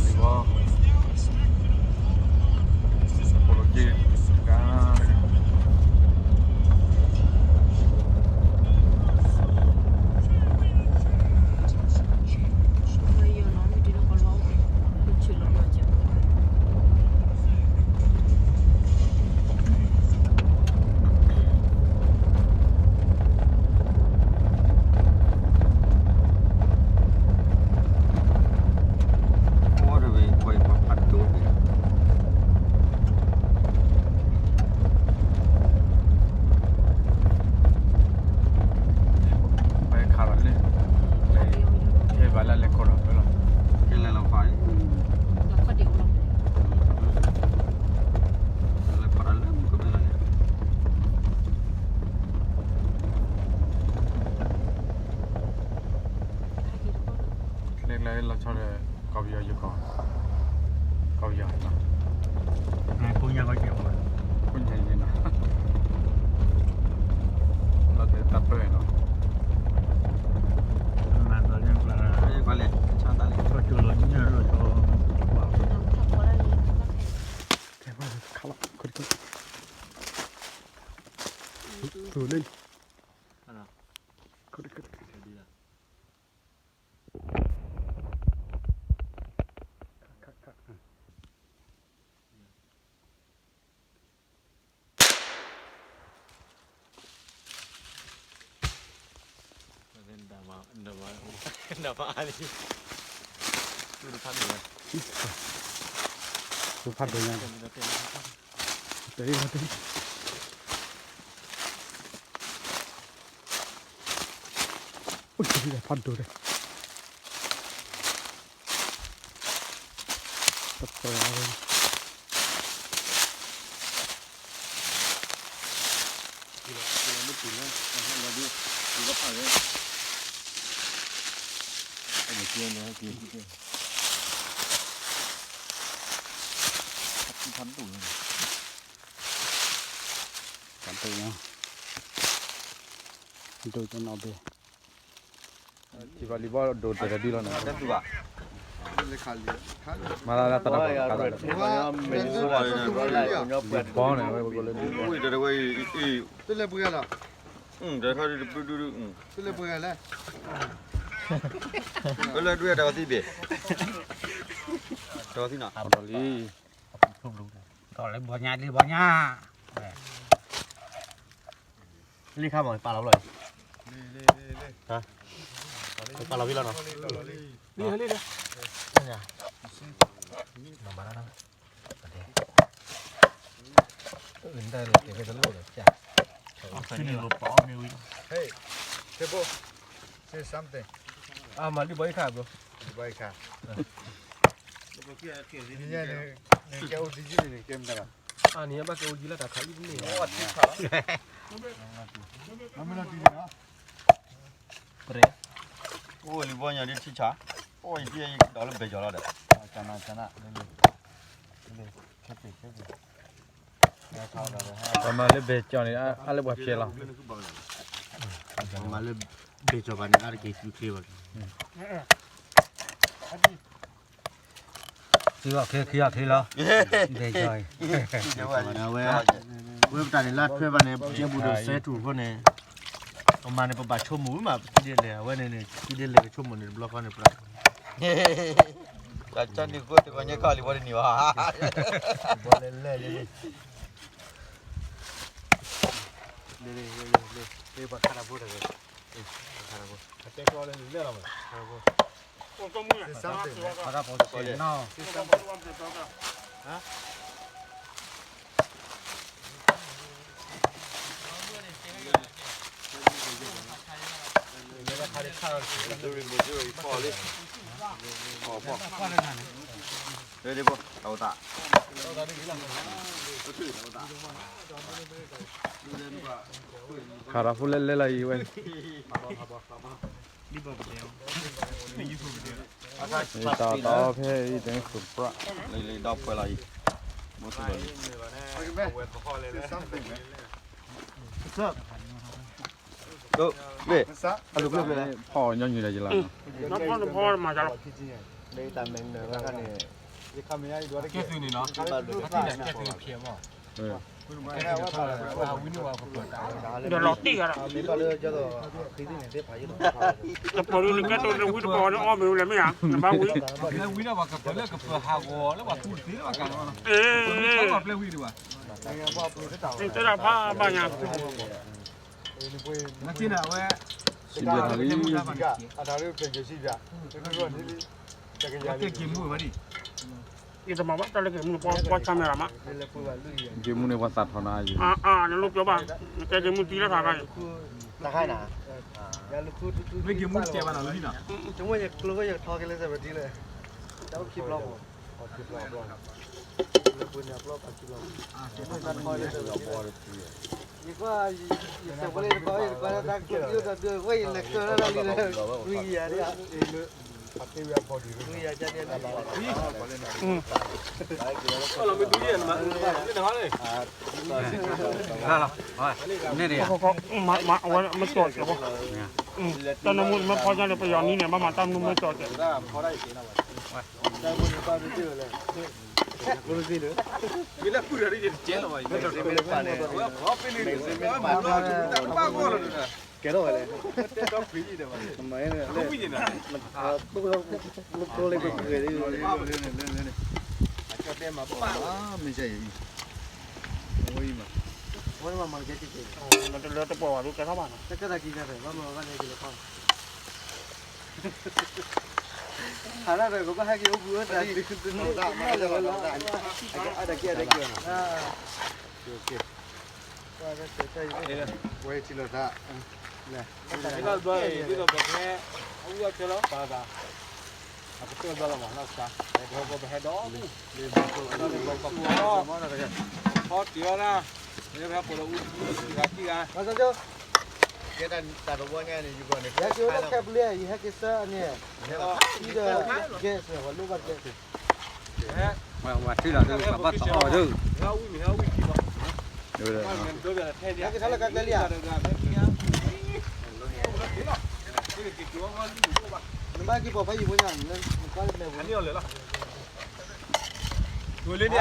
လံဘီ ဖိလက့ ကါ အိၣ်ဝဲတဝဲ ပှၤဖးဒိၣ်န့ၣ် ပှၤခးလီၤန့ၣ် ဟဲဘၣ်လၢလဲၤခိးလီၤဖဲလီၤ ကလဲၤလီၤဖး လဲၤဖးလၢမုၢ်ကမဲလီၤန့ၣ် လဲၤလီၤဆီဒီး ကီၢ်ပယီၤယကီၢ် ကီၢ်ပယီၤနီၤ ဖိညါကီၢ်ကဲဖိညါယဲနီၤ လီၤတဲတၢ်ပၢၢ်နီၤ မၤသီလၢပှၤ ပှၤလဲၤ ဆီတၢ်လဲၤ ကီၢ်ကၠိလီၤညၣ်လီၤဆီ ခါလီၤ ခါလီၤ တူၤလံ ခါလီၤ ခါခါခါ ဒၣ်မး ဒၣ်မး ဒၣ်မးအါလံ တူၢ်တဖၣ်ဒိၣ်ညါ တူၢ်ဖးဒိၣ်ညါ တဲ အိၣ်ဖးဒိၣ်ဒီး တပှဲၤ ဒိၣ်ကနီၣ်ဘ့ၣ် ထံၣ်ဘၣ်လံဘီဒိၣ်တၢ်တဒုလီၤနီၤ မၤလၢတၢ်တၢ်ဘီန့ၣ် ဝဲပကလၢဒုးဘီ တလဲၤပှဲၤလီၤ တလဲၤပှဲၤလီၤ တလဲၤပှဲၤလီၤ လၢဒုးတၢ်ကသံဘ့ၣ် တၢ်ကသံနီၤ လံ ကီၢ်လၢဘီညါလံဘီညါ လံခါမး ပာ်လီၤဘျီ ပာ်လီၤဝံၤလီၤနီၤ လံလံလံ မၤဘၣ်နီၤ အၢ နတၢ်လဲၤကဲၤဖဲတလိၣ်ဒီး Hey, Table, say something. အမၤဒုးဘီယခါ bro. ဒုးဘီယခါ နကဲအိၣ်ဒ်ယံၤန့ၣ် နကဲမတၤဘၣ် အန့ၣ်ဘၣ်ကဲအိၣ်ဒ်လၢတၢ်ခါအံၤတန့ၢ် မ့ၢ်လီၤတံၢ်န့ၣ်လီၤ ပရဲ အိၣ်လံဘီညါဒ်ထံဆး အိၣ်ယံၤဒ်ဒီးလၢဘဲကီၤလီၤဒီး ကနၣ်ကနၣ် လၢလၢ ခဲပ့ၤခဲပ့ၤ ပမၤလၢဘဲကီၤန့ၣ် အါလၢပှၤဖျဲးလီၤ မၤလၢ ဘဲကီၤဘၣ်န့ၣ် အါတက့ၤစုချ့ဘၣ် စုအီၤချ့ ခံအီၤချ့လီၤ ဘဲကီၤအံၤ ဝဲ ဝဲပတၢ်န့ၣ် လၢထွဲဘၣ်န့ၣ် ကဲဘူးဒီးစဲထူၣ်အဃိန့ၣ် ပမၤန့ၣ် ပဘၣ်ဆိကမိၣ်မး ပထံဒ့လဲၣ် အဝဲန့ၣ်န့ၣ် ထံဒ့လဲၣ်ကဆိကမိၣ်န့ၣ် တဘျီဃီန့ၣ် ပှၤ တၢ်ကၢ်နံၣ်ဃိတဂီၤညါကီၢ်လံဝဲတနံၤဘၣ် ဘီလဲၤလဲၤလဲၤ လဲၤလဲၤလဲၤ ပှၤခါတၢ်ဖိတဂၤ ခါတၢ်ဖိ အတဲကျီလၢနလဲၤလီၤမး ခါတၢ်ဖိ ခါတၢ်ဖိ ခးဒီးဖိလဲလဲလီၤအံၤဝဲ တၢ်တၢ်ဖဲအံၤတန့ၣ်သူၣ်ပြၣ် လံလံဒီးပှဲၤလီၤအံၤ မ့ၢ်သူၣ်လီၤလံ ဘ့ၣ် အလူၤဖျၢၣ်ဖျၢၣ် ဖီၣ်ညီနုၢ်ဒီးယလီၤ ဖီၣ်ဖီၣ်မၤစၢ်လီၤ တၢ်မဲာ်နၢၤဘၣ်ခါန့ၣ် ကဲသုးန့ၣ်နီၤ, ကဲသုးဖျဲးမီၢ်, ဝံၤန့ၣ်ဝဲကပၢၤတၢ်, ဒီးလီၤတံၢ်ဂၤဒီး တပၢၤဒုးနကဲတိၤနဝံတပၢၤအီၤန့ၣ် အီၣ်မ့ၢ်ဝဲလဲၣ်မ့ၢ်ဧါ, နဘၣ်ဝံ, ဝံၤဒီးပှၤကပၢၤလၢကပၢၤဟးဂီၤလၢပှၤသူၣ်တသ့လၢပှၤကးလီၤ, အ့, တဲဒၣ်ဖးဘၣ်ညါ, နက့နဝဲ, စံးဘျုးနၤလံ, ကဲက့ၤမူဝဲဒၣ်, ယတမၤဘၣ်တၢ်လၢက့ၤမူန့ၣ် ပှၤဆါမဲာ်ရမး, က့ၤမူန့ၣ်ပှၤသးထီၣ်နၤအံၤ, နလိၣ်ပျီဘၣ်, နကဲက့ၤမူတံၢ်လၢထးခါအံၤ, တၢ်ခါနၤ, မ့ၢ်က့ၤမူတကဲဘၣ်နီၤလၢဟံၣ်နီၤ, ကျိယကထီက့ၤလၢစဲးပတံလၢ, တၢ်အိၣ်ခံဘျီမး, လၢပှၤန့ၣ်အဘျီပာ်ခံဘျီ, တၢ်ထီလၢစဲးပတံ, ယကွၢ်, ယစဲးဖိလၢယတကီ, ယတကီတၢ်ကတိၤဒိၣ်ဒီးဒိၣ်ဝဲ ယလဲၤကၢထီၣ်တၢ်လံလၢ, ဝံယၤဒၣ်, ဝံယၤကန့ၣ်, န့ၣ်ဒီး, တၢ်နမူမ့ၢ်ဖီညါန့ၣ် ပယီၤနံၤန့ၣ် ဘၣ်မၤတၢ်မနုၤမ့ၢ်ကၠီၤကဲး, ကဲထီၣ်ဝဲလဲၣ်, မ့ၢ်စဲအံၤ, ဝဲအံၤမး, ဝဲမၤမၤကဲကဲကဲ, တလၢတပှဲၤဝဲဒၣ်ကဲထီၣ်ဘၣ်နီၤ, တကဲတၢ်ကံၤကဲဖဲ ဘၣ်မၤဘၣ်န့ၣ်က့ၤလၢခီ, ဟးဒၣ်ဒီးကဘၣ်ဟဲက့ၤအိၣ်ဘှံးအိၣ်သး, အတက့ၢ်အတက့ၢ်နီၤ, ဝဲထံလီၤသး, ဒ်သိးပကဟဲ, အူအီၣ်ခဲလီၤ, ပာ်သး, အကတၢၢ်ဘျီလီၤမး နီၢ်ကစၢ်, ပဟဲကီၢ်ပဟဲဒီးအူ, ဒီးပကပာ်, ဖီတံၢ်အီၣ်ဒၣ်, ပဟဲပှၤလၢအူ, ဂၤခံဂၤ, ကဲတၢ်တဝီညါန့ၣ် ယကီၢ်န့ၣ်, ယဟဲက့ၤဝဲလၢခဲပလ့, ယဟဲက့ၤစၢအန့ၣ်, ဒီး, ဂဲးစၢၤ, ပှၤလိၣ်ဘၣ်တကဲ, ဝဲထံလီၤဒုး ပှၤဘၣ်သးအီၣ်ဝဲဒုး, ဟဲက့ၤထီၣ်လၢကါကျဲလံဧါ, နဘၣ်က့ၤပိာ်ဖးယံၤဖိညါ, နကွၢ်လၢမဲာ်ပူၤ,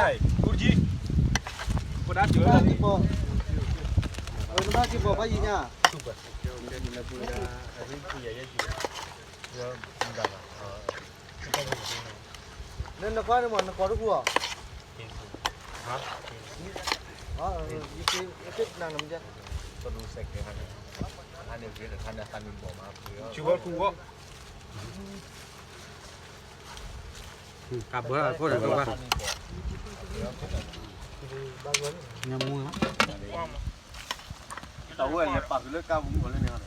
နဘၣ်က့ၤပိာ်ဖးယံၤညါ, နနကွၢ်န့ၣ်မး နကိးတကူၣ်အီၤ, ယသ့ၣ်နၤနမ့ၢ်, ကဘၢလၢခိၣ်ဒီးကဘၣ်, ညမူလီၤ, တၢ်ဝဲလဲၤပာ်သုလၢကါပူၤလၢန့ၣ်,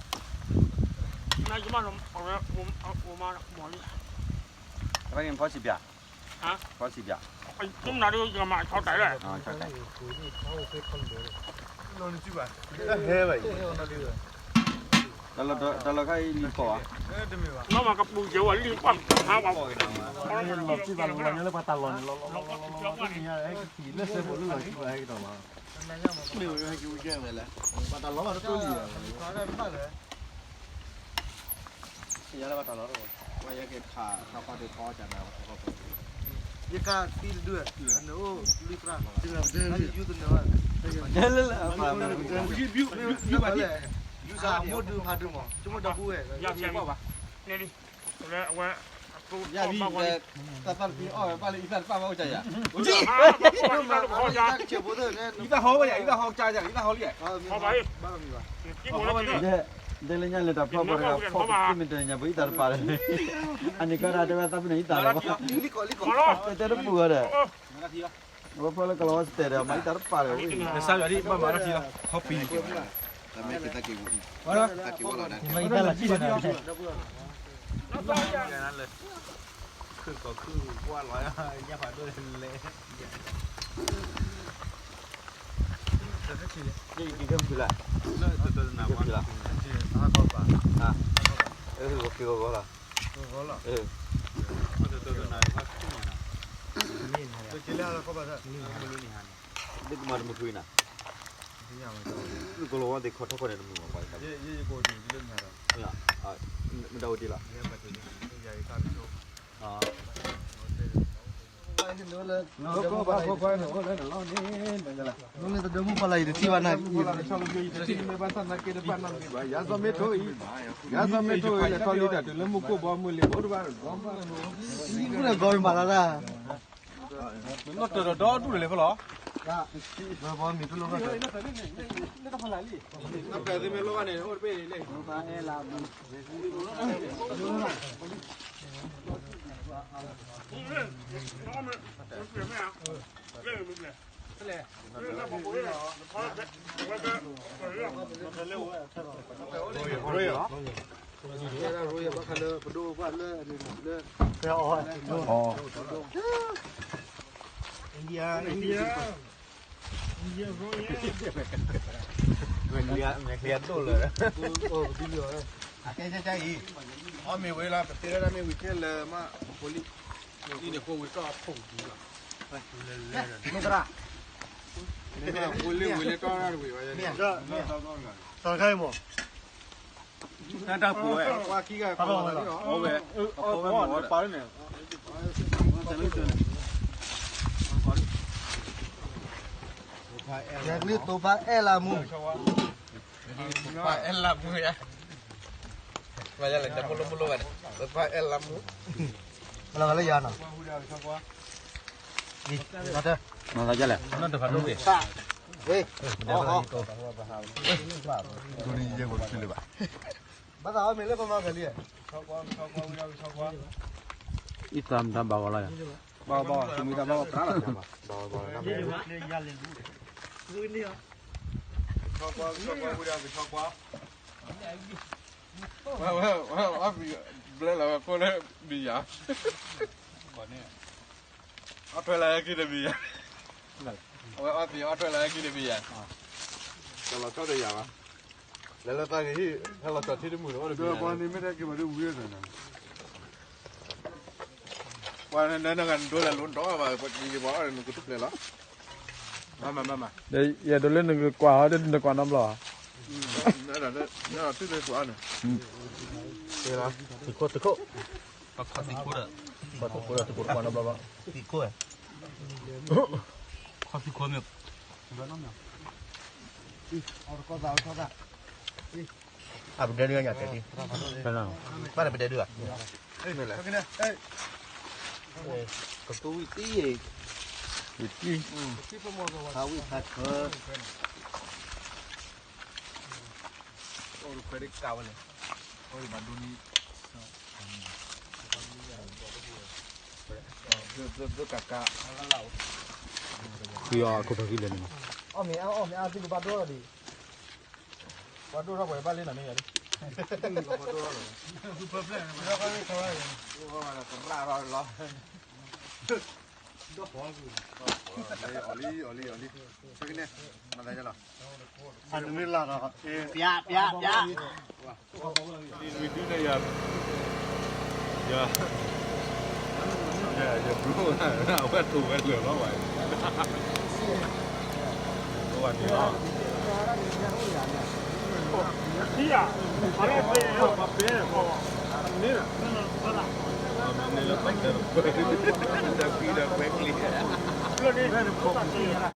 အဝဲန့ၣ်ဖီစံးပၠး, ဖီစံးပၠး, မနၤဒ်ယကမၤဆီတၢ်လၢ, တၢ်လီၢ်ခါအံၤလံၤကီၢ်ဧါ, လီၤဘၣ်ကပူၤကဲဝဲလံၤပှၢ်ဟါဘၣ်, လီၤဘၣ်ကပူၤကဲဝဲလံၤပှၢ်ဟါဘၣ်, လီၤဘၣ်ကပူၤကဲဝဲလံၤပှၢ်ဟါဘၣ်, လီၤဘၣ်ကပူၤကဲဝဲလံၤပှၢ်ဟါဘၣ်, ယကသံတဒု, နအိၣ်လွံၢ်သရၣ်, လၢလၢ, ယူၤသးမိၢ်ဒုဖးဒုမး, ဆိကမိၣ်ဒီပုၢ်ဝဲၢ်, ယၤလံ, အဝဲ, ယၤလံ, တၢ်သးတပံၤအီၣ်ဝဲဘၣ်လၢအံသၣ်တပာ်ဘၣ်အိၣ်ကယၤ, အံသၣ်ဟီဝဲယၤ, အံသၣ်ဟီဝဲယၤ, အံသၣ်ဟီကယၤ, အံသၣ်ဟီလံယၤ, ဒဲလၢညါလဲၤတၢ်ဖျီပှၤတဂၤဖီၣ်မ့ၢ်တညါပှၤအံသၣ်တပာ်ဒီး, အန့ၣ်ကီဒၣ်တဲဝဲသးဖုန့ၣ်အံသၣ်လီၤ, တဲတဲတပူၤဝဲဒီး, အဝဲဖျီလၢကလီၤဝဲစတဲာ်ဒီး မၤအံသၣ်တပာ်ဒီး, နစါယွၤဒ်ဘၣ်မၤတၢ်ခံလီၤ, ဟီပံၤ, တၢ်မဲာ်က့ၤသးက့ၤဝံၤ, တၢ်က့ၤဝဲလီၤ, ခုၣ်ကီၤခုၣ်ကွၢ်လီၤ, ညၣ်ဖးဒိၣ်လဲၣ်, က့ၤက့ၤက့ၤဖုလၢ, က့ၤဖုလၢ, က့ၤဂီၤဂီၤလီၤ, ဒ်ကမၤတမုာ်ဖုနၤ, ကလီၤဝဲသ့ၣ်ခီထီၣ်ခီန့ၣ်တမုာ်ဘၣ်, မတၤအိၣ်တ့ၢ်လီၤ, အ လၢကီၢ်ဘၣ်ခိၣ်ခွါန့ၣ် အိၣ်လၢနလီၢ်န့ၣ် မ့ၢ်လၢ မ့ၢ်လၢတဒၢမုၣ်ဖီလာ်အံၤတထံၣ်ဘၣ်နၤအံၤ ဘၣ်ဆၣ်သနာ်က့တဘၣ်နီတမံၤဘၣ် ယၤစီၤမ့ၢ်ထိၣ်အံၤ ယၤစီၤမ့ၢ်ထိၣ်အံၤ လဲၤထီၣ်လံတၢ်တုၤလၢမူခိၣ်ဘီမုၢ်လံ အိၣ်တဘၣ် မ့ၢ်လီၤတၢ်ဒီဒူၣ်တလဲၤဖဲလီၤ ဘီမံၤတလိၣ်ဘၣ် နဖဲသ့မ့ၢ်လိၣ်ဘၣ်န့ၣ် အိၣ်တဘ့ၣ်န့ၣ် အီၣ်မ့ၤဝဲလီၤ ပတဲဒၣ်မ့ၢ်ဝံၤထဲလၢမး ဖိလံ အံၤန့ၣ် ဖိဝံၤကီၢ်ဖုၣ်ဒံလီၤ မ့ၢ်သရၣ် ဖိလံဝံၤလၢကီၢ်ရၢ်တဝံၤဘၣ် မ့ၢ် သရၣ်ခါအံၤမး တၢ်တၢ်ပူၤဝဲ ပှၤခံဂၤကီၢ်လီၤ အဝဲ အဝဲမ့ၢ်ဝဲ ပာ်လၢန့ၣ် ယၤကလံၤတိၤဖးအဲၣ်လၢမူ တိၤဖးအဲၣ်လၢမူယၤ မၤယၤလဲၣ် တၢ်မူလိမူလိဘၣ်န့ၣ် တိၤဖးအဲၣ်လၢမူ မၤလၢယၤနီၤ မၤတၢ် မၤလၢယၤလဲၣ် နီၢ်တဖးဒိၣ်က့ၤ ဟ့ၣ် ဒိၣ်န့ၣ်ယဲၢ်ကီးတဆံလၢၤဘၣ် ဘၣ်သးအီၣ်မ့ၤလၢပမၤကလံၤ အံၤသးမတၤဘၣ်ဂီၤလီၤယၤ ဘၣ်ဘၣ် သမံသးဘၣ်ဘၣ်ပြးလီၤ ဘၣ်ဘၣ် ဝဲ ဝဲ ဝဲ အီၣ်ဖံး ဘျဲလီၤဝဲခိၣ်လၢဘံယၤ အီၣ်ထွဲလၢဟဲက့ၤတဘံယၤ အဝဲအီၣ်ဖံးအီၣ်ထွဲလၢဟဲက့ၤတဘံယၤ တလီၤဆီတယၤဘၣ် လဲၤလၢသးဂ့ၤဟံၣ် ဟဲလီၤကၠီၤထံတမုာ်ဒီးအီၣ်တဘံယၤ ပှၤန့ၣ်မ့ၢ်တၢ်က့ၤဘၣ်ဒ်ဝံၤဒီး ပှၤနဂၤနဒိလၢလိၣ်ဒီဘၣ် ပှၤက့ၤပှၤအီၣ်နကထူၣ်ဖျဲးလီၤ မၤမၤမၤမၤ ဒီးယဲဒိးလၢနကကွၢ်ဟီဒီးနကွၢ်နီတဘျီဘၣ် သုးခိၣ် သုးခိၣ်ဒီး သုးခိၣ်ဒီး သုးခိၣ်ကွၢ်နီတဘျီဘၣ် သုးခိၣ် ခီသုးခိၣ်မ့ၢ် အပဒဲဒုညါတဲတံၢ် ဘၣ်လၢပဒဲဒုဧါ ကတူဝံၣ်တံၢ် ဝံၣ်တံၢ် ခါဝံၣ်ခါဆၢ အိၣ်တခွဲးတကးဝဲလဲၣ် အိၣ်ဘၣ်ဒိနံၣ် ဘၣ်ကးကး ဃုအီၤခိၣ်ဖးဂံၢ်လဲၣ်န့ၣ် အီၣ်မ့ၤအါအီၣ်မ့ၤအါသုကဘၣ်ဒိထီၣ်ဒံး ပှၤဒိထီၣ်ပှဲၤဘၣ်လၢနၤမ့ၢ်ယၤဒ် သရၣ်ထီၣ်လီၤ အီၣ်လံ အီၣ်လံ အီၣ်လံ ဆၢကန့ၣ် မၤသးယလီၤ အနမ့ၢ်လၢ်ဒီး ပျး ပျး ပျး ဝံၤဒုန့ၣ်ယၤ ယၤ ယၤ ယဘျိ အဝဲထိးဝဲလၢာ်လီၤဝဲ အဝဲန့ၣ်လီၤ မ့ၢ်လၢပှၤကၢၢ်တပၢၢ် တၢ်ကွံတၢ်ကွဲးကျံး